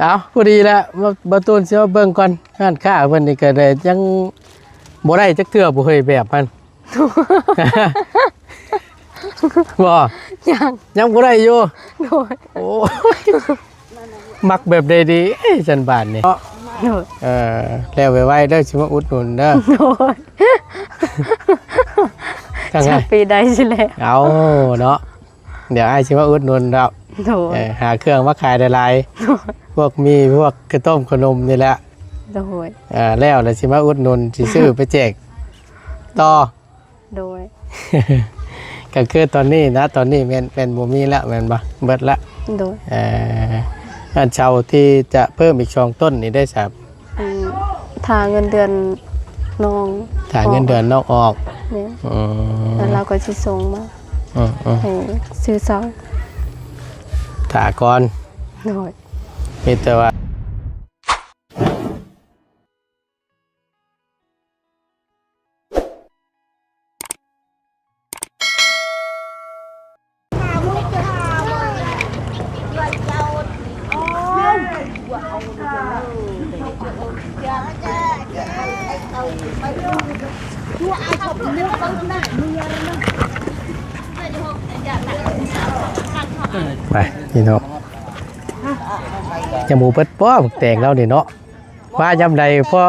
ເອົາ ພໍດີລະ ບ່າວ ບ່າວຕູນຊິມາເບິ່ງກ່ອນ ຮ້ານຄ້າເພິ່ນນີ້ກໍໄດ້ ຍັງບໍ່ໄດ້ຈັກເທື່ອບໍ່ເຮີ້ຍ ແບບຫັ້ນ ບໍ່ ຍັງ ຍັງບໍ່ໄດ້ຢູ່ ໂດຍ ໂອ້ຍ ມັກແບບໃດດີ ເອີ ຊັ້ນບາດນີ້ເນາະ ໂດຍ ເອີ ແລ້ວໄວໆເດີ ຊິມາອຸດໜູນເດີ ໂດຍ ທາງໃດ ຈັກປີໃດຊິແລ້ວ ເອົາເນາະ ດຽວອ້າຍຊິມາອຸດໜູນດອກ ໂດຍ ເອີ ຫາເຄື່ອງມາຂາຍຫຼາຍໆ ໂດຍ ພວກໝີ່ ພວກເຂົ້າຕົ້ມຂະໜົມນີ້ແຫຼະ ໂດຍ ເອີ ແລ້ວລະຊິມາອຸດໜູນ ຊິຊື້ໄປແຈກຕໍ່ ໂດຍ ກໍຄືຕອນນີ້ນະ ຕອນນີ້ແມ່ນ ແມ່ນບໍ່ມີແລ້ວແມ່ນບໍ່? ເບິດລະ ໂດຍ ເອີ ອັນເຊົ່າທີ່ຈະເພີ່ມອີກສອງຕົ້ນນີ້ໄດ້ສາມ ອັນ ຖ້າເງິນເດືອນນ້ອງ ຖ້າເງິນເດືອນນ້ອງອອກ ແມ່ນ ອືມ ແລ້ວລາວກໍຊິສົ່ງມາ ອືມໆ ໃຫ້ຊື້ເຊົ່າ ຖ້າກ່ອນ ໂດຍ ມີແຕ່ວ່າ ໄປພີ່ນ້ອງ ຍັງບໍ່ເບິດບໍ່ ບັກແຕງລາວນີ້ເນາະ ມາຍາມໃດພໍ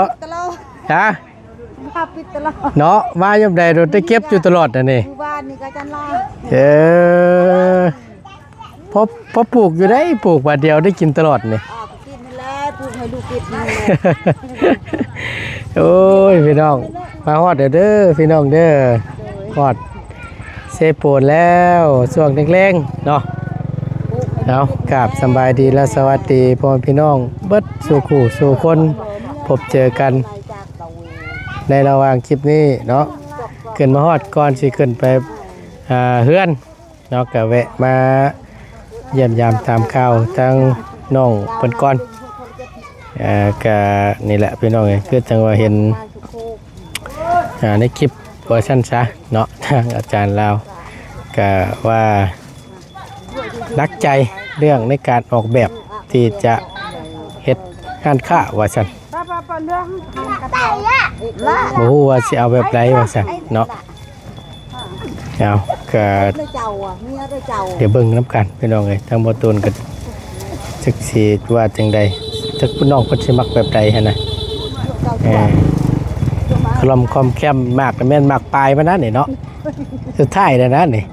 ຮະ ມາປິດຕະຫຼອດ ເນາະ ມາຍາມໃດໂດນໄດ້ເກັບຢູ່ຕະຫຼອດອັນນີ້ ມື້ວານນີ້ກໍຈັນລາ ເອີ ພໍ ພໍປູກຢູ່ໄດ໋ ປູກບາດດຽວໄດ້ກິນຕະຫຼອດນີ້ ອາ ກໍກິນຫັ້ນແຫຼະ ປູກໃຫ້ລູກກິນຫັ້ນແຫຼະ ໂອ້ຍ ພີ່ນ້ອງ ມາຮອດແລ້ວເດີ ພີ່ນ້ອງເດີ ຮອດເຊໂປນແລ້ວ ຊ່ວງແລງໆເນາະ ເອົາ ກາບສະບາຍດີ ແລະ ສະຫວັດດີພໍ່ແມ່ພີ່ນ້ອງເບິດສູ່ຄູ່ສູ່ຄົນ ພົບເຈີກັນໃນລະຫວ່າງຄລິບນີ້ເນາະ ຂຶ້ນມາຮອດ ກ່ອນຊິຂຶ້ນໄປ ອ່າ ເຮືອນ ເນາະ ກະແວະມາຢ້ຽມຢາມຖາມຂ່າວທາງນ້ອງເພິ່ນກ່ອນ ເອີ ກະນີ້ແຫຼະພີ່ນ້ອງເອີຍ ຄືຈັ່ງວ່າເຫັນ ອ່າ ໃນຄລິບວ່າຊັ້ນຊະເນາະ ທາງອາຈານລາວກະວ່າໜັກໃຈເລື່ອງໃນການອອກແບບທີ່ຈະເຮັດຮ້ານຄ້າວ່າຊັ້ນ ບໍ່ຮູ້ວ່າຊິເອົາແບບໃດວ່າຊັ້ນເນາະ ເອົາ ກະ ດຽວເບິ່ງນຳກັນພີ່ນ້ອງເອີຍ ທາງບໍ່ຕູນກໍຈັກຊິວ່າຈັ່ງໃດ ຈັກພີ່ນ້ອງເພິ່ນຊິມັກແບບໃດຫັ້ນນະ ເອີ ຄະລອມຄອມແຄມ ໝາກກໍແມ່ນໝາກປາຍມັນນັ້ນນີ້ເນາະ ສຸດທ້າຍແລ້ວນັ້ນນີ້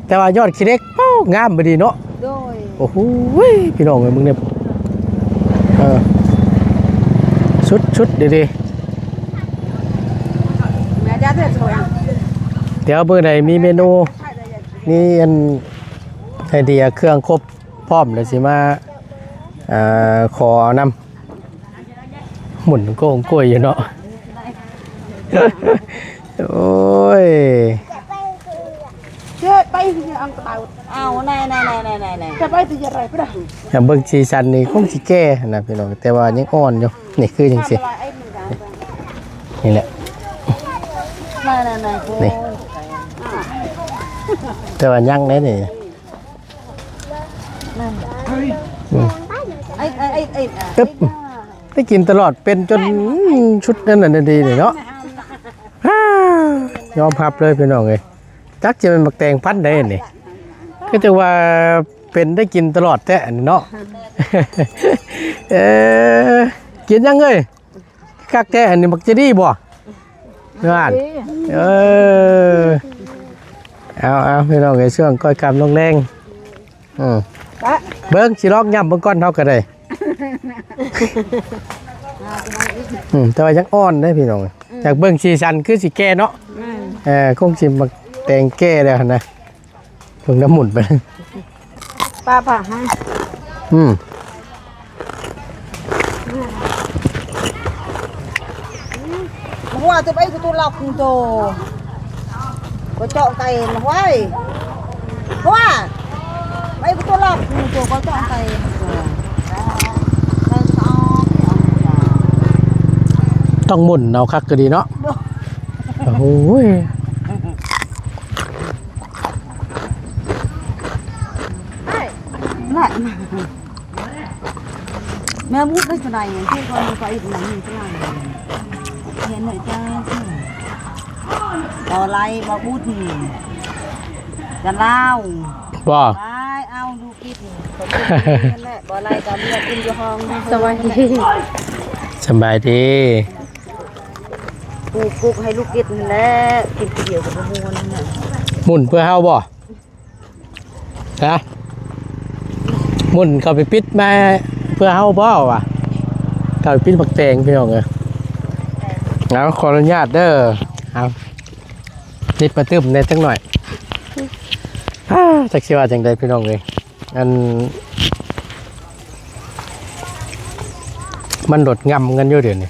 ແຕ່ວ່າຍອດຂີ້ເຫຼັກ ໂອ້ ງາມອີ່ຫຼີເນາະ ໂດຍ ໂອ້ໂຫ ພີ່ນ້ອງເອີຍ ເບິ່ງນີ້ ເອີ ສຸດໆ ດີໆ ດຽວມື້ໃດມີເມນູ ມີອັນໄອເດຍເຄື່ອງຄົບພ້ອມ ແລ້ວຊິມາ ເອີ ຂໍເອົານຳ ໝຸນໂກງໂກຍຢູ່ເນາະ ໂອ້ຍ ເຈົ້າໄປທີ່ອັງກະເປົາ ເອົາ ແນ່ໆໆໆໆ ຈະໄປທີ່ຈະໄດ້ປະດາ ເບິ່ງສີສັນນີ້ຄົງຊິແກ່ນະພີ່ນ້ອງ ແຕ່ວ່າຍັງອ່ອນຢູ່ ນີ້ຄືຈັ່ງຊີ້ ນີ້ແຫຼະ ນີ້ ແຕ່ວ່າຍັງເດ້ນີ້ ອືມ ອຶບ ໄດ້ກິນຕະຫຼອດ ເປັນຈົນ ອືມ ຊຸດນັ້ນນະ ດີນີ້ເນາະ ຍອມຮັບເລີຍພີ່ນ້ອງເອີຍ ຈັກຊິແມ່ນໝາກແຕງພັນໃດນີ້ ຄືຈັ່ງວ່າເປັນໄດ້ກິນຕະຫຼອດແທ້ອັນນີ້ເນາະ ເອີ ກິນຫຍັງເອີຍ ຄັກແທ້ອັນນີ້ ໝາກຈະດີບໍ່ ນັ້ນ ເອີ ເອົາໆ ພີ່ນ້ອງເອີຍ ຊ່ວງກ້ອຍຄ່ຳລົງແລງ ອືມ ເບິ່ງ ຊິລອງຫຍ້ຳເບິ່ງກ່ອນ ເຮົາກໍໄດ້ ອືມ ແຕ່ວ່າຍັງອ່ອນເດ້ພີ່ນ້ອງ ອືມ ຢາກເບິ່ງສີສັນ ຄືຊິແກ່ເນາະ ອືມ ເອີ ຄົງຊິໝາກແຕງແກ່ແລ້ວຫັ້ນນະ ເບິ່ງນ້ຳໝຸນໄປ ປ້າ ປ້າ ຮະ ອືມ Mua cho bấy của tôi lọc cùng tô. Có chọn tay mà hoài. Hoa. Bấy của tôi lọc cùng tô có chọn tay. ຕ້ອງໝຸນເອົາຄັກກໍດີເນາະ ໂອ້ຍ Này. ແມ່ບຸດໄດ້ຈະໄດ້ເຮັດກ່ອນໄປອີກໜ້ອຍໜຶ່ງ ເຫັນໄດ້ຈ້າ ບໍ່ໄລ່ບໍ່ບຸດ ຈະລາວ ບໍ່ ໄປເອົາຢູ່ກິນ ບໍ່ໄລ່ກໍເມືອກິນຢູ່ຫ້ອງ ສະບາຍດີ ສະບາຍດີ ປູກກຸກໃຫ້ລູກກິນຫັ້ນແຫຼະ ກິນຜູ້ດຽວກໍບໍ່ມ່ວນ ໝຸ່ນເພື່ອເຮົາບໍ່? ຮະ ໝຸ່ນເຂົາໄປປິດມາເພື່ອເຮົາບໍ່ວະ? ເຂົາໄປປິດໝາກແຕງ ພີ່ນ້ອງເອີຍ. ເອົາ ຂໍອະນຸຍາດເດີ. ເອົາ ນິດມາຕື່ມແດ່ຈັກໜ້ອຍ. ອາ ຈັກຊິວ່າຈັ່ງໃດ ພີ່ນ້ອງເອີຍ. ອັນ ມັນໂດດງຳກັນຢູ່ດຽວນີ້.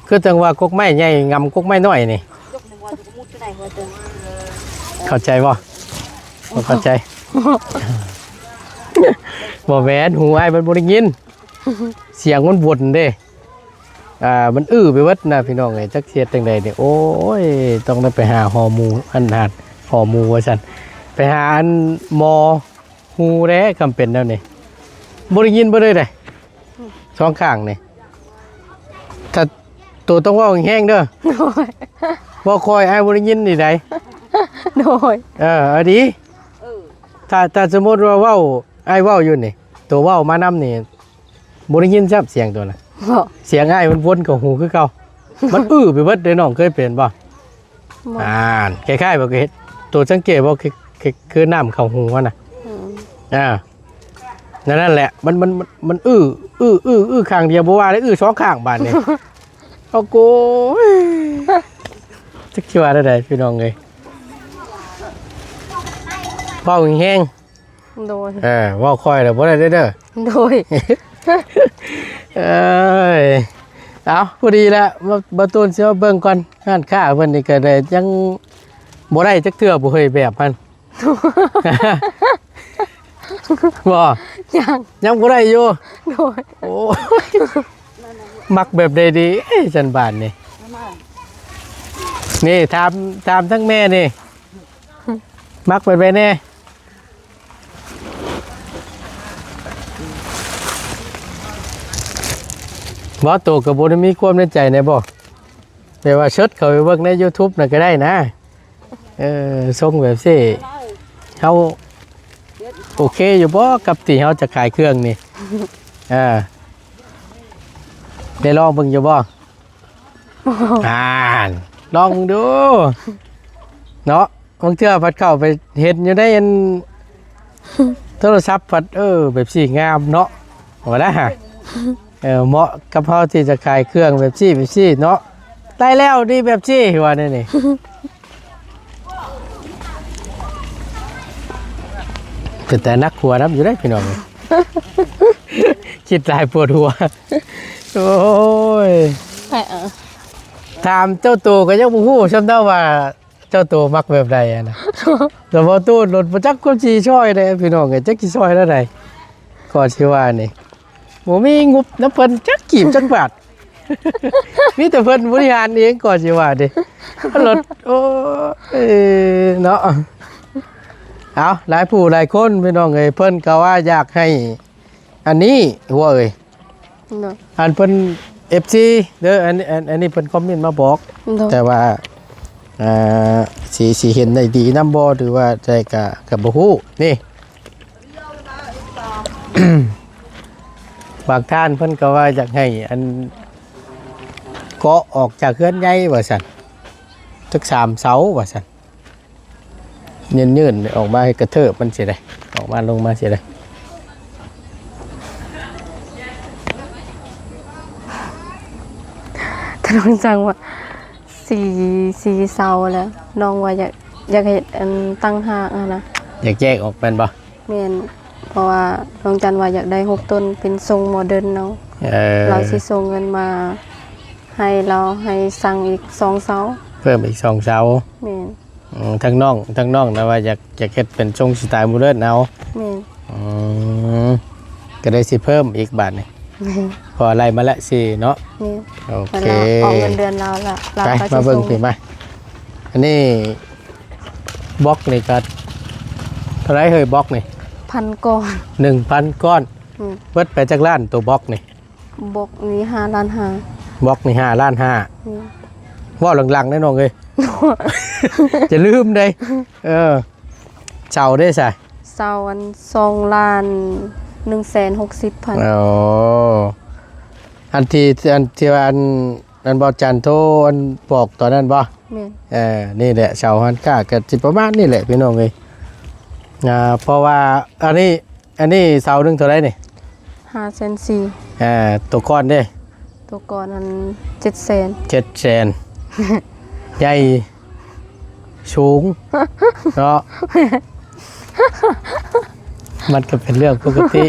ຄືຈັ່ງວ່າກົກໄມ້ໃຫຍ່ງຳກົກໄມ້ນ້ອຍນີ້ ເຂົ້າໃຈບໍ່? ບໍ່ເຂົ້າໃຈ. ບໍ່ແມ່ນ ຫູອ້າຍມັນບໍ່ໄດ້ຍິນ ສຽງມັນວົນເດ້. ອ່າ ມັນອື້ໄປເບິດນະ ພີ່ນ້ອງເອີຍ. ຈັກຊິເຮັດຈັ່ງໃດນີ້ ໂອ້ຍ ຕ້ອງໄດ້ໄປຫາຫໍ່ໝູ ອັນ ຫາຫໍ່ໝູວ່າຊັ້ນ ໄປຫາອັນໝໍຫູແດ່. ຄຳເປັນແນວນີ້ ບໍ່ໄດ້ຍິນເບິດເລີຍເດ້ ສອງຂ້າງນີ້. ຖ້າໂຕຕ້ອງເວົ້າແຮງໆເດີ. ໂດຍ. ເວົ້າຄ່ອຍ ອ້າຍບໍ່ໄດ້ຍິນນີ້ໃດ. ໂດຍ. ເອີ ເອົາດີ. ເອີ ຖ້າ ຖ້າສົມມຸດວ່າເວົ້າ ອ້າຍເວົ້າຢູ່ນີ້ ໂຕເວົ້າມານຳນີ້ ບໍ່ໄດ້ຍິນຊ້ຳສຽງໂຕນະ. ບໍ່. ສຽງອ້າຍມັນວົນເຂົ້າຫູຄືເກົ່າ. ມັນອື້ໄປເບິດເດ້. ນ້ອງເຄີຍເປັນບໍ່? ບໍ່. ອ່ານ ຄ້າຍໆວ່າເຮັດ ໂຕສັງເກດບໍ່? ຄື ຄື ຄືນ້ຳເຂົ້າຫູຫັ້ນນະ. ອືມ. ອ່າ ນັ້ນ ນັ້ນແຫຼະ ມັນ ມັນ ມັນ ມັນອື້ ອື້ ອື້ ອື້ຂ້າງດຽວບໍ່ວ່າເລີຍ ອື້ສອງຂ້າງບາດນີ້. ໂອ້ໂກຍ ຈັກຊິວ່າແນວໃດ ພີ່ນ້ອງເອີຍ. ເວົ້າແຮງໆ. ໂດຍ. ເອີ ເວົ້າຄ່ອຍແລ້ວບໍ່ໄດ້ເດີ. ໂດຍ. ເອີຍ ເອົາ ພໍດີແລ້ວ ບ່າວຕູນຊິມາເບິ່ງກ່ອນ. ຮ້ານຄ້າເພິ່ນນີ້ກໍໄດ້ ຍັງບໍ່ໄດ້ຈັກເທື່ອບໍ່ເຮີ້ຍ ແບບຫັ້ນ. ບໍ່ ຍັງ ຍັງບໍ່ໄດ້ຢູ່. ໂດຍ. ໂອ້ຍ ມັກແບບໃດດີ ເອີຍ ຊັ້ນບາດນີ້. ນີ້ ຖາມ ຖາມທັງແມ່ນີ້ ມັກແບບໃດແດ່? ບໍ່ ໂຕກໍບໍ່ໄດ້ມີຄວາມໃນໃຈແດ່ບໍ່? ແບບວ່າເສີດເຂົ້າໄປເບິ່ງໃນຢູທູບນັ້ນກໍໄດ້ນະ. ເອີ ຊົງແບບຊີ້ ເຮົາໂອເຄຢູ່ບໍ່ກັບທີ່ເຮົາຈະຂາຍເຄື່ອງນີ້? ເອີ ໄດ້ລອງເບິ່ງຢູ່ບໍ່? ອ່ານ ລອງເບິ່ງດູເນາະ. ບາງເທື່ອພັດເຂົ້າໄປເຫັນຢູ່ໃນອັນໂທລະສັບພັດ ເອີ ແບບຊີ້ງາມເນາະ ວ່າລະ. ເອີ ເໝາະກັບເຮົາທີ່ຈະຂາຍເຄື່ອງແບບຊີ້ ແບບຊີ້ເນາະ. ໄດ້ແລ້ວນີ້ແບບຊີ້ ວ່າແນວນີ້. ເປັນຕາໜັກຫົວນຳຢູ່ເດ້ ພີ່ນ້ອງ. ຄິດຫຼາຍປວດຫົວ. ໂອ້ຍ ໄປເອົາ ຖາມເຈົ້າໂຕກໍຍັງບໍ່ຮູ້ຊ້ຳເນາະວ່າ ເຈົ້າໂຕມັກແບບໃດຫັ້ນນະ. ແຕ່ບໍ່ຕູ້ລົດບໍ່ຈັກຄວາມຊິຊ່ອຍເດ້ ພີ່ນ້ອງເອີຍ. ຈັກຊິຊ່ອຍແນວໃດ ກໍຊິວ່ານີ້ ບໍ່ມີງົບນຳເພິ່ນຈັກກີບຈັກບາດ. ມີແຕ່ເພິ່ນບໍລິຫານເອງ ກໍຊິວ່າເດ້. ລົດ ໂອ້ຍ ເນາະ. ເອົາ ຫຼາຍຜູ້ຫຼາຍຄົນ ພີ່ນ້ອງເອີຍ ເພິ່ນກໍວ່າຢາກໃຫ້ ອັນນີ້ ຫົວເອີຍ ໂດຍ ອັນເພິ່ນ ເອັຟຊີ ເດີ ອັນ ອັນ ອັນນີ້ເພິ່ນຄອມເມັນມາບອກ ໂດຍ ແຕ່ວ່າ ເອີ ຊິ ຊິເຫັນໄດ້ດີນຳບໍ່ ຫຼືວ່າໃດກໍ ກໍບໍ່ຮູ້ນີ້. ບາງທ່ານເພິ່ນກໍວ່າຢາກໃຫ້ ອັນ ເກາະອອກຈາກເຮືອນໃຫຍ່ວ່າຊັ້ນ ຈັກສາມເສົາວ່າຊັ້ນ. ຍື່ນໆອອກມາ ໃຫ້ກະເທີບມັນຊິໄດ້ ອອກມາລົງມາຊິໄດ້. ຖ້ານ້ອງຈັ່ງວ່າສີ່ ສີ່ເສົາແລ້ວ ນ້ອງວ່າຢາກ ຢາກເຮັດອັນຕ່າງຫາກຫັ້ນນະ ຢາກແຍກອອກແມ່ນບໍ່? ແມ່ນ ເພາະວ່ານ້ອງຈັນວ່າຢາກໄດ້ຫົກຕົ້ນ ເປັນຊົງໂມເດີນເນາະ. ເອີ ລາວຊິສົ່ງເງິນມາໃຫ້ລາວ ໃຫ້ສັ່ງອີກສອງເສົາ ເພີ່ມອີກສອງເສົາ. ແມ່ນ. ອືມ ທາງນ້ອງ ທາງນ້ອງນະວ່າຢາກ ຢາກເຮັດເປັນຊົງສະໄຕໂມເດີນເອົາ. ແມ່ນ. ອືມ ກໍໄດ້ຊິເພີ່ມອີກບາດນີ້. ແມ່ນ. ເພາະວ່າໄລ່ມາແລ້ວສີ່ເນາະ. ແມ່ນ. ໂອເຄ ລາວອອກເງິນເດືອນລາວລະ ລາວ ໄປ ກໍຊິ ມາເບິ່ງ ສ່ງ ພີ້ມາ. ອັນນີ້ບລັອກນີ້ກໍເທົ່າໃດເຮີ້ຍ ບລັອກນີ້? ພັນກ້ອນ ໜຶ່ງພັນກ້ອນ. ອືມ ເບິດໄປຈັກລ້ານໂຕບລັອກນີ້? ບລັອກນີ້ຫ້າລ້ານຫ້າ. ບລັອກນີ້ຫ້າລ້ານຫ້າ. ແມ່ນ. ເວົ້າຫຼັງໆ ເດີນ້ອງເອີຍ ຈະລືມເດ້. ເອີ ເສົາເດ້ຊະ? ເສົາອັນ ສອງລ້ານໜຶ່ງແສນຫົກສິບພັນ. ອໍ ອັນທີ່ ອັນທີ່ວ່າ ອັນ ອັນບໍ່ຈັນໂທ ອັນບອກຕອນນັ້ນບໍ່? ແມ່ນ. ເອີ ນີ້ແຫຼະ ເສົາຮ້ານຄ້າກໍຊິປະມານນີ້ແຫຼະ ພີ່ນ້ອງເອີຍ. ອ່າ ເພາະວ່າ ອັນນີ້ ອັນນີ້ເສົາໜຶ່ງເທົ່າໃດນີ້? ຫ້າແສນສີ່. ອ່າ ຕົວກ້ອນເດ້? ຕົວກ້ອນຫັ້ນ ເຈັດແສນ. ເຈັດແສນ ໃຫຍ່ ສູງເນາະ ມັນກໍເປັນເລື່ອງປົກກະຕິ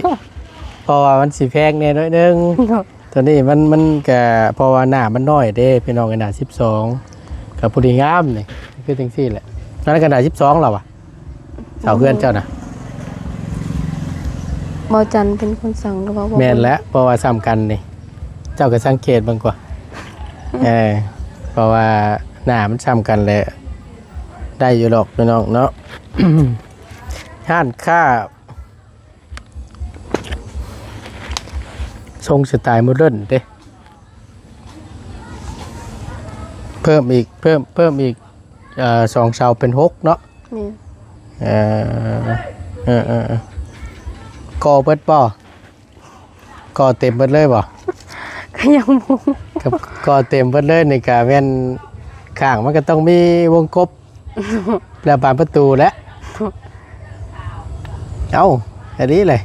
ເພາະວ່າມັນຊິແພງແດ່ໜ້ອຍໜຶ່ງ. ໂດຍ. ຕົວນີ້ມັນ ມັນກະ ເພາະວ່າໜ້າມັນນ້ອຍເດ້ພີ່ນ້ອງເອີຍ ໜ້າສິບສອງ ກະພໍດີງາມນີ້ ຄືຈັ່ງຊີ້ແຫຼະ. ອັນນັ້ນກະໜ້າສິບສອງແລ້ວວະ ເສົາເຮືອນເຈົ້ານະ. ບໍ່ຈັນເປັນຄົນສັ່ງ ຫຼືວ່າບໍ່? ແມ່ນແຫຼະ ເພາະວ່າສ່ຳກັນນີ້ ເຈົ້າກະສັງເກດເບິ່ງກວ່າ. ເອີ ເພາະວ່າໜ້າມັນສ່ຳກັນແຫຼະ ໄດ້ຢູ່ດອກພີ່ນ້ອງເນາະ. ຮ້ານຄ້າ ຊົງສະໄຕໂມເດີນເດ້. ເພີ່ມອີກ ເພີ່ມ ເພີ່ມອີກ ເອີ ສອງເສົາເປັນຫົກເນາະ. ແມ່ນ. ເອີ ເອີ ເອີ ເອີ ກໍ່ເບິດບໍ່? ກໍ່ເຕັມເບິດເລີຍບໍ່? ກໍຍັງບໍ່ ກໍ ກໍ່ເຕັມເບິດເລີຍນີ້ກະແມ່ນ ຂ້າງມັນກໍຕ້ອງມີວົງກົບ ແລ້ວບານປະຕູແຫຼະ. ເອົ້າ ອັນນີ້ເລີຍ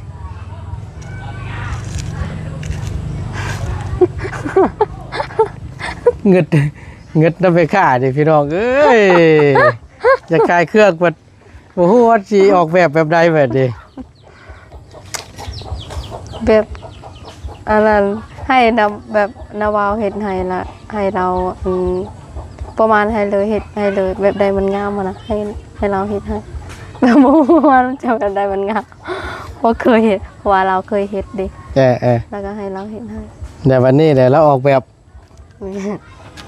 ເງິດ ເງິດນຳໄປຄ້ານີ້ພີ່ນ້ອງເອີຍ ຢາກຂາຍເຄື່ອງບັດ ບໍ່ຮູ້ວ່າຊິອອກແບບແບບໃດແບບນີ້. ແບບອັນນັ້ນ ໃຫ້ນຳ ແບບນ້າບ່າວເຮັດໃຫ້ລະ ໃຫ້ລາວ ອັນ ປະມານໃຫ້ເລີຍ ເຮັດໃຫ້ເລີຍ ແບບໃດມັນງາມຫັ້ນນະ ໃຫ້ ໃຫ້ລາວເຮັດໃຫ້ ແບບບໍ່ຮູ້ວ່າມັນຈະແບບໃດມັນງາມ ບໍ່ເຄີຍເຮັດ ເພາະວ່າລາວເຄີຍເຮັດເດ້. ເອີ ເອີ ລະກະໃຫ້ລາວເຮັດໃຫ້ ແຕ່ບັດນີ້ແຫຼະລາວອອກແບບ ແມ່ນ.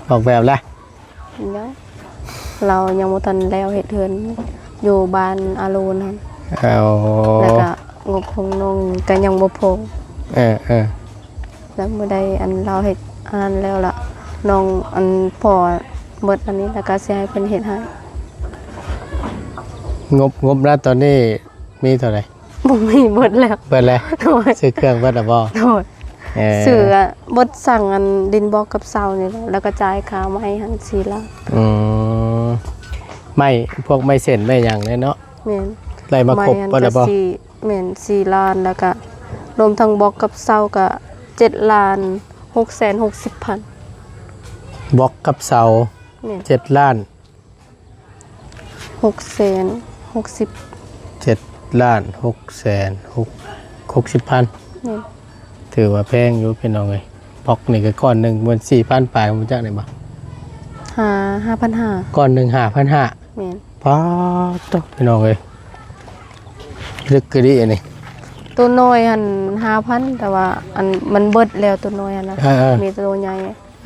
ອອກແບບລະ? ຍັງ ລາວຍັງບໍ່ທັນແລ້ວເຮັດເຮືອນ ຢູ່ບ້ານອາໂລນຫັ້ນ. ເອົາ ແລ້ວກະງົບຂອງນ້ອງກະຍັງບໍ່ພໍ. ເອີ ເອີ ແລ້ວມື້ໃດອັນລາວເຮັດອັນນັ້ນແລ້ວລະ ນ້ອງ ອັນພໍ່ເບິດອັນນີ້ລະກະຊິໃຫ້ເພິ່ນເຮັດໃຫ້. ງົບ ງົບນະຕອນນີ້ ມີເທົ່າໃດ? ບໍ່ມີ ເບິດແລ້ວ. ເບິດແລ້ວ? ໂດຍ. ຊື້ເຄື່ອງເບິດແລ້ວບໍ່? ໂດຍ. ເອີ ຊື້ ອະ ເບິດ ສັ່ງອັນດິນບລັອກກັບເສົານີ້ແຫຼະ ແລ້ວກໍຈ່າຍຄ່າໄມ້ຫັ້ນສີ່ລ້ານ. ອືມ ໄມ້ ພວກໄມ້ເສັ້ນໄມ້ຫຍັງເດ້ເນາະ? ແມ່ນ. ໄລ່ມາຄົບເບິດແລ້ວບໍ່? ແມ່ນ ສີ່ລ້ານ ແລ້ວກໍລວມທັງບລັອກກັບເສົາກໍເຈັດລ້ານຫົກແສນຫົກສິບພັນ. ບລັອກກັບເສົາ ແມ່ນ ເຈັດລ້ານ ຫົກແສນຫົກສິບ. ເຈັດລ້ານຫົກແສນຫົກ ຫົກສິບພັນ. ແມ່ນ. ຖືວ່າແພງຢູ່ພີ່ນ້ອງເອີຍ ບລັອກນີ້ກໍກ້ອນໜຶ່ງແມ່ນສີ່ພັນປາຍ ຮູ້ຈັກໄດ້ບໍ່? ຫ້າ ຫ້າພັນຫ້າ. ກ້ອນໜຶ່ງຫ້າພັນຫ້າ. ແມ່ນ. ປາດໂທ້ ພີ່ນ້ອງເອີຍ ລຶກກະດີອັນນີ້. ໂຕນ້ອຍຫັ້ນຫ້າພັນ ແຕ່ວ່າອັນມັນເບິດແລ້ວ ໂຕນ້ອຍຫັ້ນນະ. ເອີໆ ມີແຕ່ໂຕໃຫຍ່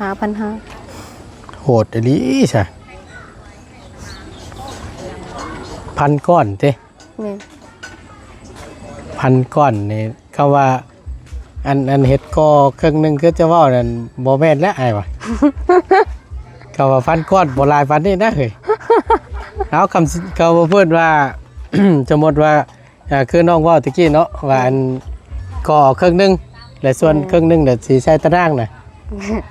ຫ້າພັນຫ້າ. ໂຫດອີ່ຫຼີຊະ ພັນກ້ອນຕິ? ແມ່ນ. ພັນກ້ອນນີ້ ຄຳວ່າ ອັນ ອັນເຮັດກໍ່ເຄິ່ງໜຶ່ງຄືເຈົ້າເວົ້ານັ້ນ ບໍ່ແມ່ນແລ້ວອ້າຍວ່າ. ຄຳວ່າພັນກ້ອນບໍ່ຫຼາຍປານນີ້ນະເຮີ້ຍ. ເອົາ ຄຳ ຄຳວ່າເພິ່ນວ່າ ສົມມຸດວ່າ ອ່າ ຄືນ້ອງເວົ້າຕະກີ້ເນາະ ວ່າອັນ ກໍ່ເຄິ່ງໜຶ່ງ ແລະ ສ່ວນເຄິ່ງໜຶ່ງນະຊິໃສ່ຕາໜ່າງນະ.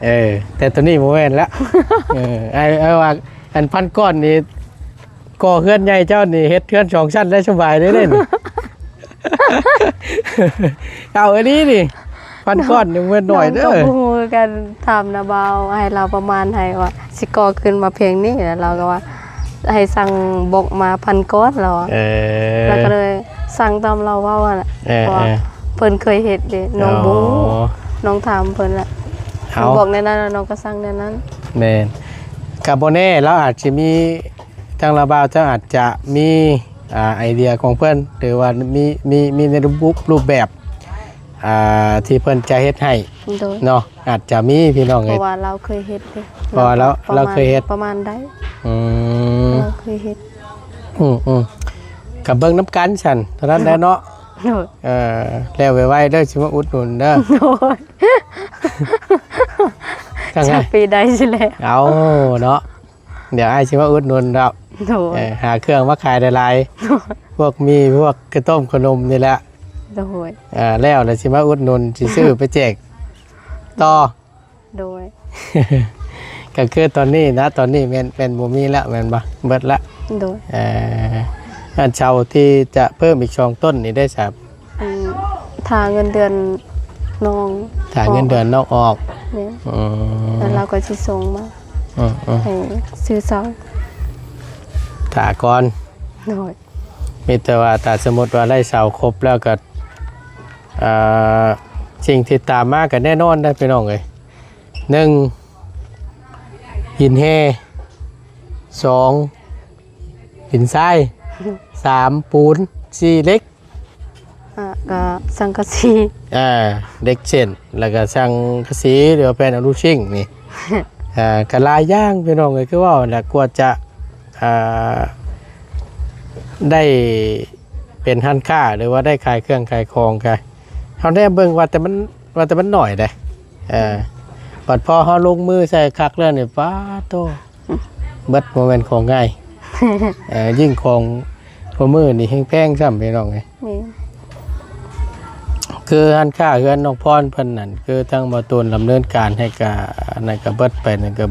ເອີ ແຕ່ໂຕນີ້ບໍ່ແມ່ນລະ. ເອີ ອ້າຍ ອ້າຍວ່າ ອັນພັນກ້ອນນີ້ ກໍ່ເຮືອນໃຫຍ່ເຈົ້ານີ້ ເຮັດເຮືອນສອງຊັ້ນໄດ້ສະບາຍເດ້ນີ້. ເອົາ ອັນນີ້ນີ້ ພັນກ້ອນຍັງເໝິດໜ້ອຍເດີ. ນ້ອງກໍບໍ່ຮູ້ຄືກັນ ຖາມນ້າບ່າວ ໃຫ້ລາວປະມານໃຫ້ວ່າ ຊິກໍ່ຂຶ້ນມາພຽງນີ້ ແລ້ວລາວກໍວ່າ ໃຫ້ສັ່ງບລັອກມາພັນກ້ອນ ລາວວ່າ. ເອີ ລາວກໍເລີຍສັ່ງຕາມລາວເວົ້າຫັ້ນແຫຼະ. ເອີ ເພາະວ່າ ເອີ ເພິ່ນເຄີຍເຮັດເດ້ ນ້ອງບໍ່ຮູ້. ອໍ ນ້ອງຖາມເພິ່ນແຫຼະ. ເອົາ ເພິ່ນບອກແນວນັ້ນ ແລ້ວນ້ອງກໍສັ່ງແນວນັ້ນ. ແມ່ນ. ກໍບໍ່ແນ່ ລາວອາດຈະມີ ທາງລາວບ່າວເຈົ້າອາດຈະມີ ອ່າ ໄອເດຍຂອງເພິ່ນ ຫຼືວ່າມີ ມີ ມີໃນຮູບ ຮູບແບບ ອ່າ ທີ່ເພິ່ນຈະເຮັດໃຫ້. ໂດຍ. ເນາະ ອາດຈະມີພີ່ນ້ອງເອີຍ ເພາະວ່າລາວເຄີຍເຮັດເດ້. ເພາະວ່າລາວ ລາວເຄີຍເຮັດ ປະມານ ປະມານໃດ. ອືມ ລາວເຄີຍເຮັດ. ອືມໆ ກໍເບິ່ງນຳກັນຊັ້ນ ເທົ່ານັ້ນແຫຼະເນາະ. ໂດຍ. ເອີ ແລ້ວໄວໆເດີ ຊິມາອຸດໜູນເດີ. ໂດຍ. ຈັ່ງໃດ ສາມປີໄດ້ຊິແລ້ວ ເອົາເນາະ ດຽວອ້າຍຊິມາອຸດໜູນດອກ ໂດຍ ເອີ ຫາເຄື່ອງມາຂາຍຫຼາຍໆ ພວກໝີ່ ພວກເຂົ້າຕົ້ມຂະໜົມນີ້ແຫຼະ ໂດຍ ເອີ ແລ້ວລະຊິມາອຸດໜູນ ຊິຊື້ໄປແຈກຕໍ່ ໂດຍ ກໍຄືຕອນນີ້ນະ ຕອນນີ້ແມ່ນ ແມ່ນບໍ່ມີແລ້ວແມ່ນບໍ່? ເບິດລະ ໂດຍ ເອີ ອັນເສົາທີ່ຈະເພີ່ມອີກສອງຕົ້ນນີ້ໄດ້ສາ ອັນ ຖ້າເງິນເດືອນນ້ອງ ຖ້າເງິນເດືອນນ້ອງອອກ ແມ່ນ ອືມ ແລ້ວລາວກໍຊິສົ່ງມາ ອືມໆ ໃຫ້ຊື້ເສົາ ຖ້າກ່ອນ ໂດຍ ມີແຕ່ວ່າຖ້າສົມມຸດວ່າໄດ້ເສົາຄົບແລ້ວກໍ ເອີ ສິ່ງທີ່ຕາມມາກໍແນ່ນອນເດ້ພີ່ນ້ອງເອີຍ ໜຶ່ງ ຫີນແຮ່ ສອງ ຫີນຊາຍ ສາມ ປູນ ສີ່ ເຫຼັກ ອ່າ ກໍສັງກະສີ ອ່າ ເຫຼັກເສັ້ນ ແລ້ວກໍສັງກະສີ ຫຼືວ່າແຜ່ນອະລູຊິງນີ້ ອ່າ ກໍຫຼາຍຢ່າງພີ່ນ້ອງເອີຍ ຄືເວົ້າແຫຼະ ກວ່າຈະ ອ່າ ໄດ້ເປັນຮ້ານຄ້າ ຫຼືວ່າໄດ້ຂາຍເຄື່ອງຂາຍຂອງ ກໍເຮົາແນມເບິ່ງວ່າແຕ່ມັນ ວ່າແຕ່ມັນໜ້ອຍເດ້ ເອີ ບັດພໍເຮົາລົງມືໃສ່ຄັກແລ້ວນີ້ ປາໂຕ ເບິດບໍ່ແມ່ນຂອງງ່າຍ ເອີ ຍິ່ງຂອງຄູ່ມື້ນີ້ແຮງແພງຊ້ຳ ພີ່ນ້ອງເອີຍ ແມ່ນ ຄືຮ້ານຄ້າເຮືອນນ້ອງພອນເພິ່ນນັ້ນ ຄືທາງບ່າວຕູນດຳເນີນການໃຫ້ກະ ອັນນັ້ນກະເບິດໄປນັ້ນກະ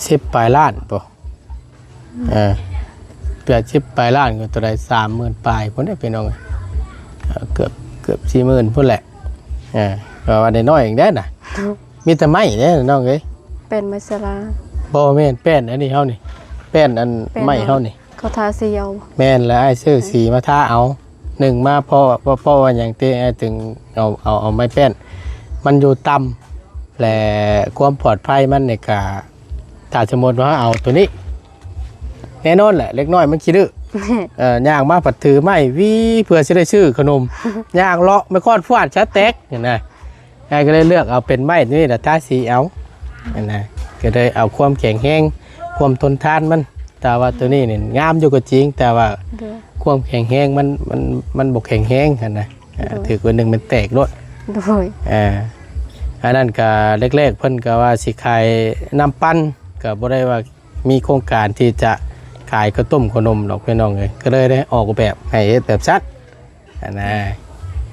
ສິບປາຍລ້ານພຸ້ນ ເອີ ແປດສິບປາຍລ້ານ ກໍເທົ່າໃດ ສາມໝື່ນປາຍພຸ້ນເດ້ ພີ່ນ້ອງເອີຍ ເອີ ເກືອບ ເກືອບສີ່ໝື່ນພຸ້ນແຫຼະ ເອີ ກໍວ່າໄດ້ນ້ອຍເອງເດ້ນະ ມີແຕ່ໄມ້ເດ້ນ້ອງເອີຍ ແປ້ນໄມ້ສາລາ ບໍ່ແມ່ນ ແປ້ນອັນນີ້ເຮົານີ້ ແປ້ນອັນ ແປ້ນ ໄມ້ເຮົານີ້ ເຂົາທາສີເອົາ ແມ່ນ ແລ້ວອ້າຍຊື້ສີມາທາເອົາ ໜຶ່ງມາ ເພາະ ເພາະ ເພາະວ່າຫຍັງຕິ ອ້າຍຈຶ່ງເອົາ ເອົາ ເອົາໄມ້ແປ້ນ ມັນຢູ່ຕ່ຳ ແລະ ຄວາມປອດໄພມັນນີ້ກະ ຖ້າສົມມຸດວ່າເຮົາເອົາໂຕນີ້ ແນ່ນອນແຫຼະ ເດັກນ້ອຍມັນຂີ້ດື້ ເອີ ຍ່າງມາພັດຖືໄມ້ຫວີ່ເພື່ອຊິໄດ້ຊື້ຂະໜົມ ຍ່າງເລາະໄມ້ຄ້ອນຟາດສະແຕັກຫັ້ນນະ ອ້າຍກໍເລີຍເລືອກເອົາເປັນໄມ້ນີ້ລະ ທາສີເອົາຫັ້ນນະ ກໍເລີຍເອົາຄວາມແຂງແຮງ ຄວາມທົນທານມັນ ແຕ່ວ່າໂຕນີ້ນີ້ງາມຢູ່ກໍຈິງ ແຕ່ວ່າ ໂດຍ ຄວາມແຂງແຮງມັນ ມັນ ມັນບໍ່ແຂງແຮງຫັ້ນນະ ອ່າ ໂດຍ ຖືກໜຶ່ງມັນແຕກໂລດ ໂດຍ ອ່າ ອັນນັ້ນກະແລກໆເພິ່ນກະວ່າຊິຂາຍນ້ຳປັ່ນ ກະບໍ່ໄດ້ວ່າມີໂຄງການທີ່ຈະຂາຍເຂົ້າຕົ້ມເຂົ້າໜົມດອກ ພີ່ນ້ອງເອີຍ ກໍເລີຍໄດ້ອອກແບບໃຫ້ເຮັດແບບຊັ້ນ ອັນນະ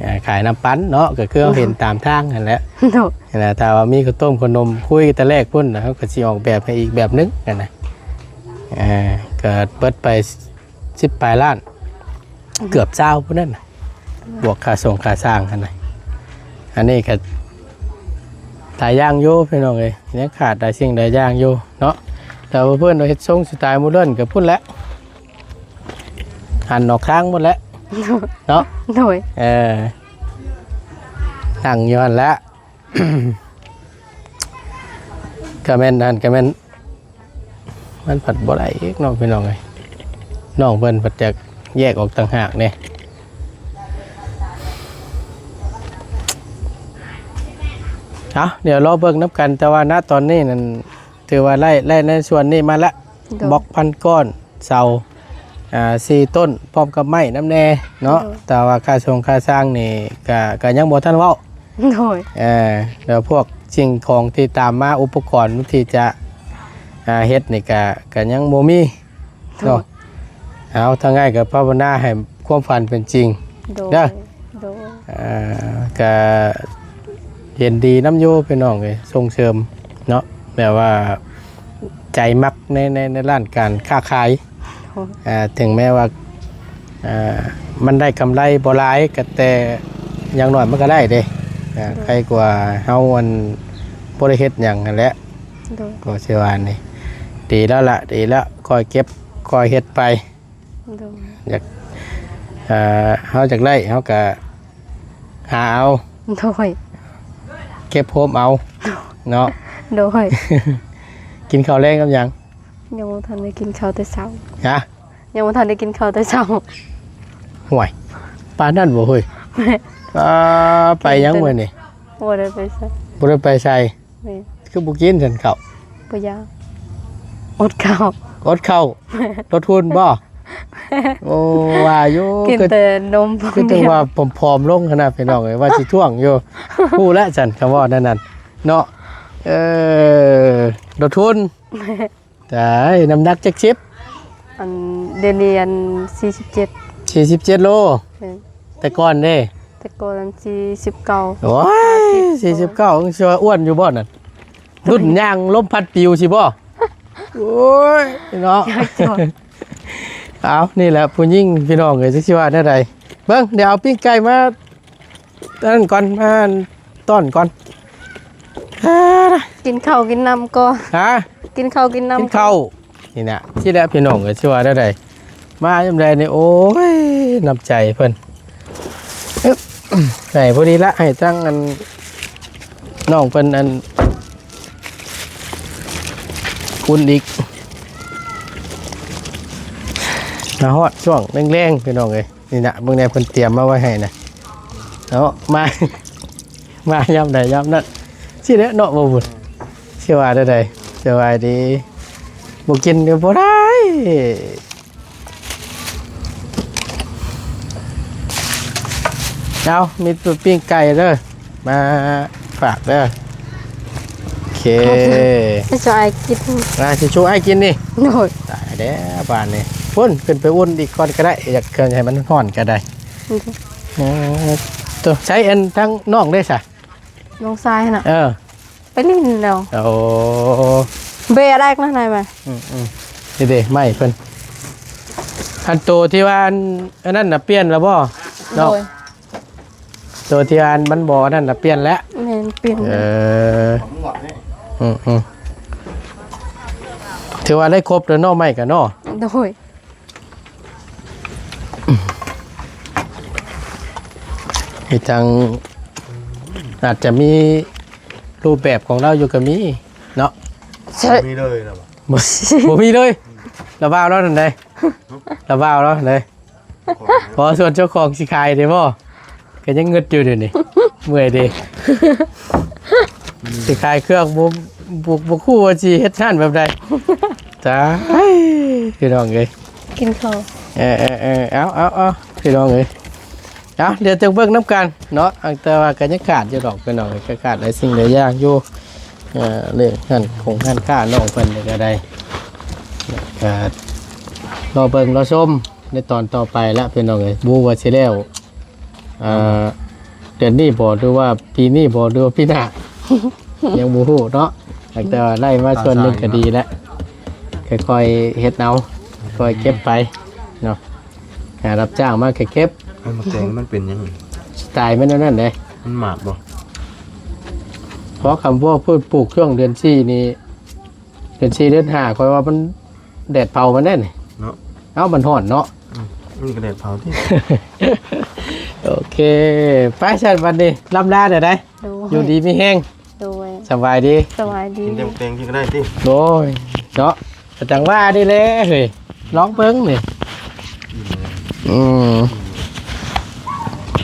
ອ່າ ຂາຍນ້ຳປັ່ນເນາະ ກໍຄືເຮົາເຫັນຕາມທາງຫັ້ນແຫຼະ ໂດຍ ຫັ້ນນະ ຖ້າວ່າມີເຂົ້າຕົ້ມເຂົ້າໜົມຄຸຍແຕ່ແລກພຸ້ນນະ ເຮົາກໍຊິອອກແບບໃຫ້ອີກແບບໜຶ່ງຫັ້ນນະ ອ່າ ກໍເບິດໄປສິບປາຍລ້ານ ເກືອບຊາວພຸ້ນນັ້ນນະ ບວກຄ່າສົ່ງຄ່າຊ່າງຫັ້ນນະ ອັນນີ້ກໍຫຼາຍຢ່າງຢູ່ ພີ່ນ້ອງເອີຍ ຍັງຂາດຫຼາຍສິ່ງຫຼາຍຢ່າງຢູ່ເນາະ ແຕ່ວ່າເພິ່ນເຮັດຊົງສະໄຕໂມເດີນກໍພຸ້ນແຫຼະ ຫັນອອກທາງໝົດແຫຼະເນາະ ໂດຍ ເອີ ນັ່ງຢູ່ຫັ້ນແຫຼະ ກະແມ່ນຫັ້ນກະແມ່ນ ມັນພັດບໍ່ໄດ້ອີກເນາະ ພີ່ນ້ອງເອີຍ ນ້ອງເພິ່ນພັດຢາກແຍກອອກຕ່າງຫາກແດ່ ເອົາ ດຽວລໍເບິ່ງນຳກັນ ແຕ່ວ່ານະຕອນນີ້ນັ້ນ ຖືວ່າໄດ້ ໄດ້ໃນສ່ວນນີ້ມາລະ ໂດຍ ບລັອກພັນກ້ອນ ເສົາ ອ່າ ສີ່ຕົ້ນ ພ້ອມກັບໄມ້ນຳແດ່ເນາະ ໂດຍ ແຕ່ວ່າຄ່າສົ່ງຄ່າຊ່າງນີ້ກະ ກະຍັງບໍ່ທັນເວົ້າ ໂດຍ ເອີ ແລ້ວພວກສິ່ງຂອງທີ່ຕາມມາ ອຸປະກອນທີ່ຈະ ອ່າ ເຮັດນີ້ກະ ກະຍັງບໍ່ມີ ໂດຍ ເນາະ ເອົາ ທາງອ້າຍກໍພາວະນາໃຫ້ຄວາມຝັນເປັນຈິງ ໂດຍ ເດີ ໂດຍ ອ່າ ກະເຫັນດີນຳຢູ່ພີ່ນ້ອງເອີຍ ສົ່ງເສີມເນາະ ແບບວ່າໃຈມັກໃນ ໃນ ໃນດ້ານການຄ້າຂາຍ ໂດຍ ອ່າ ເຖິງແມ້ວ່າ ອ່າ ມັນໄດ້ກຳໄລບໍ່ຫຼາຍ ກໍແຕ່ຢ່າງໜ້ອຍມັນກໍໄດ້ເດ້ ອ່າ ໂດຍ ໃຄກວ່າເຮົາ ອັນ ບໍ່ໄດ້ເຮັດຫຍັງຫັ້ນແຫຼະ ໂດຍ ກໍຊິວ່ານີ້ ດີແລ້ວລະ ດີແລ້ວ ຄ່ອຍເກັບຄ່ອຍເຮັດໄປ ໂດຍ ຢາກ ເອີ ເຮົາຢາກໄດ້ ເຮົາກະຫາເອົາ ໂດຍ ເກັບໂຮມເອົາເນາະ ໂດຍ ກິນເຂົ້າແລງກັບຫຍັງ? ຍັງບໍ່ທັນໄດ້ກິນເຂົ້າແຕ່ເຊົ້າ ຮະ? ຍັງບໍ່ທັນໄດ້ກິນເຂົ້າແຕ່ເຊົ້າ ຫ້ວຍ ປານນັ້ນບໍ່ເຮີ້ຍ? ແມ່ນ ອ່າ ໄປຫຍັງມື້ນີ້? ບໍ່ໄດ້ໄປໃສ ບໍ່ໄດ້ໄປໃສ ແມ່ນ ຄືບໍ່ກິນຊັ້ນເຂົ້າ? ບໍ່ຢາກ ອົດເຂົ້າ ອົດເຂົ້າ ແມ່ນ ລົດຫຸ່ນບໍ່? ແມ່ນ ໂອ້ ວ່າຢູ່ ກິນແຕ່ນົມ ຄືຈັ່ງວ່າຜອມໆລົງຂະໜາດ ພີ່ນ້ອງເອີຍ ວ່າຊິທ້ວງຢູ່ ຮູ້ແລ້ວຊັ້ນ ຄຳເວົ້ານັ້ນນັ້ນ ເນາະ. ເອີ ລົດທຸນ ຕາຍ ນ້ຳໜັກຈັກສິບ? ອັນ ດຽວນີ້ອັນ ສີ່ສິບເຈັດ ສີ່ສິບເຈັດໂລ. ແມ່ນ. ແຕ່ກ່ອນເດ້? ແຕ່ກ່ອນອັນ ສີ່ສິບເກົ້າ. ໂອ້ຍ ສີ່ສິບເກົ້າ ຈັ່ງຊິວ່າອ້ວນຢູ່ບໍ່ນັ້ນ? ລຸ້ນຍ່າງລົມພັດປິວຊິບໍ່? ໂອ້ຍເນາະ ຢາກຈອດ. ເອົາ ນີ້ແຫຼະຜູ້ຍິງພີ່ນ້ອງເອີຍ ຈັກຊິວ່າແນວໃດ. ເບິ່ງ ດຽວເອົາປີ້ງໄກ່ມາ ອັນນັ້ນກ່ອນ ມາຕ້ອນກ່ອນ. ກິນເຂົ້າກິນນ້ຳກ່ອນ. ຮະ? ກິນເຂົ້າກິນນ້ຳ ກິນເຂົ້າ ນີ້ນະ. ຊິແຫຼະພີ່ນ້ອງເອີຍ ຊິວ່າແນວໃດ ມາຍາມໃດນີ້ ໂອ້ຍ ນ້ຳໃຈເພິ່ນ. ອຶບ ໃຫ້ພໍດີລະ ໃຫ້ທັງອັນ ນ້ອງເພິ່ນອັນ ອຸ່ນອີກ. ມາຮອດຊ່ວງແລງໆ ພີ່ນ້ອງເອີຍ. ນີ້ນະ ເບິ່ງແດ່ ເພິ່ນຕຽມມາໄວ້ໃຫ້ນະເນາະ. ມາ ມາຍາມໃດຍາມນັ້ນ ຊິແຫຼະເນາະ ບໍ່ບຸນ. ຊິວ່າແນວໃດ? ສະບາຍດີ. ບໍ່ກິນກໍບໍ່ໄດ້. ເອົາ ມີປີ້ງໄກ່ເດີ ມາຝາກເດີ. ໂອເຄ ໃຫ້ຊ່ວຍອ້າຍກິນ. ອ່າ ຊິຊ່ວຍອ້າຍກິນນີ້. ໂດຍ. ຕາຍແລ້ວບາດນີ້. ພຸ້ນ ຂຶ້ນໄປອຸ່ນອີກກ່ອນກໍໄດ້ ຢາກເຄື່ອງໃຫ້ມັນຮ້ອນກໍໄດ້. ໂດຍ. ເອີ ໂຕ ໃຊ້ອັນທາງນ້ອງເດ້ຊະ? ນ້ອງຊາຍຫັ້ນນະ. ເອີ ໄປຫຼິ້ນແລ້ວ. ໂອ້ ເບະແລກນະນາຍມາ. ອືມໆ ນີ້ເດ້ ໄມ້ເພິ່ນ. ອັນໂຕທີ່ວ່າອັນ ອັນນັ້ນນະ ປ່ຽນແລ້ວບໍ່ເນາະ? ໂດຍ. ໂຕທີ່ວ່າອັນມັນບໍ່ອັນນັ້ນນະ ປ່ຽນແລ້ວ. ແມ່ນ ປ່ຽນ. ເອີ ອືມໆ ຖືວ່າໄດ້ຄົບແລ້ວເນາະ ໄມ້ກະເນາະ. ໂດຍ. ເຮັດຈັ່ງ ອາດຈະມີຮູບແບບຂອງລາວຢູ່ກໍມີເນາະ. ໃຊ່ ບໍ່ມີເລີຍລະ. ບໍ່ ບໍ່ມີເລີຍ. ລະວ່າວແລ້ວນັ້ນໃດ ລະວ່າວແລ້ວນັ້ນໃດ. ພໍສ່ວນເຈົ້າຂອງຊິຂາຍເດ້ບໍ່? ກໍຍັງງຶດຢູ່ດຽວນີ້ ເມື່ອຍເດ້. ຊິຂາຍເຄື່ອງ ບໍ່ ບໍ່ ບໍ່ຮູ້ວ່າຊິເຮັດຮ້ານແບບໃດ. ຕາຍ ພີ່ນ້ອງເອີຍ ກິນເຂົ້າ. ເອີໆໆ ເອົາໆໆ ພີ່ນ້ອງເອີຍ. ເອົາ ດຽວຈັ່ງເບິ່ງນຳກັນເນາະ. ແຕ່ວ່າກໍຍັງຂາດຢູ່ດອກ ພີ່ນ້ອງເອີຍ ກໍຂາດຫຼາຍສິ່ງຫຼາຍຢ່າງຢູ່. ເອີ ເລື່ອງຮ້ານຄົງຮ້ານຄ້ານ້ອງເພິ່ນນີ້ກໍໄດ້ ກໍລໍເບິ່ງລໍຊົມໃນຕອນຕໍ່ໄປລະ ພີ່ນ້ອງເອີຍ. ບໍ່ຮູ້ວ່າຊິແລ້ວ ອ່າ ເດືອນນີ້ບໍ່ ຫຼືວ່າປີນີ້ບໍ່ ຫຼືວ່າປີໜ້າ ຍັງບໍ່ຮູ້ເນາະ. ແຕ່ວ່າໄດ້ມາສ່ວນໜຶ່ງກໍດີແລ້ວ ຄ່ອຍໆເຮັດເອົາ ຄ່ອຍເກັບໄປເນາະ. ຫາຮັບຈ້າງມາກໍເກັບ. ໄອ້ໝາກແຕງມັນເປັນຫຍັງ? ສະໄຕລ໌ມັນແນວນັ້ນເດ້. ມັນໝາກບໍ່? ເພາະຄຳພວກພືດປູກຊ່ວງເດືອນສີ່ນີ້ ເດືອນສີ່ເດືອນຫ້າ ຂ້ອຍວ່າມັນແດດເຜົາມັນແດ່ນີ້ເນາະ. ເອົ້າ ມັນຮ້ອນເນາະ. ອືມ ມັນກໍແດດເຜົາຕິ. ໂອເຄ ໄປຊັ້ນບັດນີ້ ລ່ຳລາແດ່ໃດ. ໂດຍ. ຢູ່ດີມີແຮງ. ໂດຍ. ສະບາຍດີ. ສະບາຍດີ. ກິນແຕ່ງກິນກໍໄດ້ຕິ. ໂດຍ ເນາະ ກໍຈັ່ງວ່ານີ້ແຫຼະເຮີ້ຍ ລອງເບິ່ງນີ້. ອືມ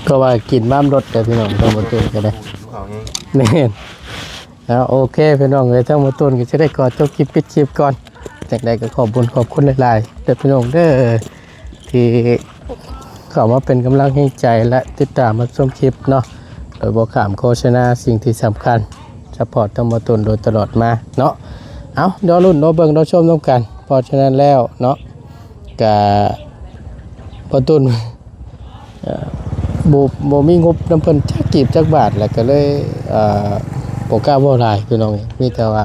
ກໍວ່າກິນມາມລົດແຕ່ພີ່ນ້ອງ ຕ້ອງບໍ່ຕື່ນກໍໄດ້. ແມ່ນ. ເອົາ ໂອເຄ ພີ່ນ້ອງເອີຍ ທັງໝົດຕົ້ນກໍຈະໄດ້ຂໍຈົບຄລິບ ປິດຄລິບກ່ອນ. ຈັ່ງໃດກໍຂອບບຸນຂອບຄຸນຫຼາຍໆເດີພີ່ນ້ອງເດີ ທີ່ເຂົ້າມາເປັນກຳລັງແຮງໃຈ ແລະ ຕິດຕາມຮັບຊົມຄລິບເນາະ ໂດຍບໍ່ຂ້າມໂຄສະນາ. ສິ່ງທີ່ສຳຄັນ ຊັບພອດທັງໝົດຕົ້ນໂດຍຕະຫຼອດມາເນາະ. ເອົາ ລໍລຸ້ນ ລໍເບິ່ງ ລໍຊົມນຳກັນ. ເພາະສະນັ້ນແລ້ວເນາະ ກະບໍ່ຕຸນ ເອີ ບໍ່ ບໍ່ມີງົບນຳເພິ່ນຈັກກີບຈັກບາດ ແລ້ວກໍເລີຍ ເອີ ບໍ່ກ້າເວົ້າຫຼາຍພີ່ນ້ອງ. ມີແຕ່ວ່າ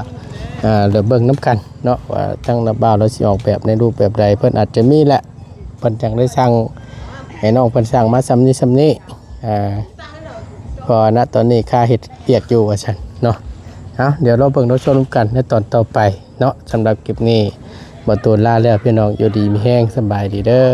ເອີ ດຽວເບິ່ງນຳກັນເນາະ ວ່າທາງນ້າບ່າວລາວຊິອອກແບບໃນຮູບແບບໃດ. ເພິ່ນອາດຈະມີແຫຼະ ເພິ່ນຈັ່ງໄດ້ສັ່ງ ໃຫ້ນ້ອງເພິ່ນສັ່ງມາສ່ຳນີ້ສ່ຳນີ້ ເພາະວ່ານະຕອນນີ້ຄາເຮັດວຽກຢູ່ວ່າຊັ້ນເນາະ. ເອົາ ດຽວລໍເບິ່ງລໍຊົມນຳກັນໃນຕອນຕໍ່ໄປເນາະ. ສຳລັບຄລິບນີ້ ບ່າວຕູນລາແລ້ວ ພີ່ນ້ອງ ຢູ່ດີມີແຮງ ສະບາຍດີເດີ.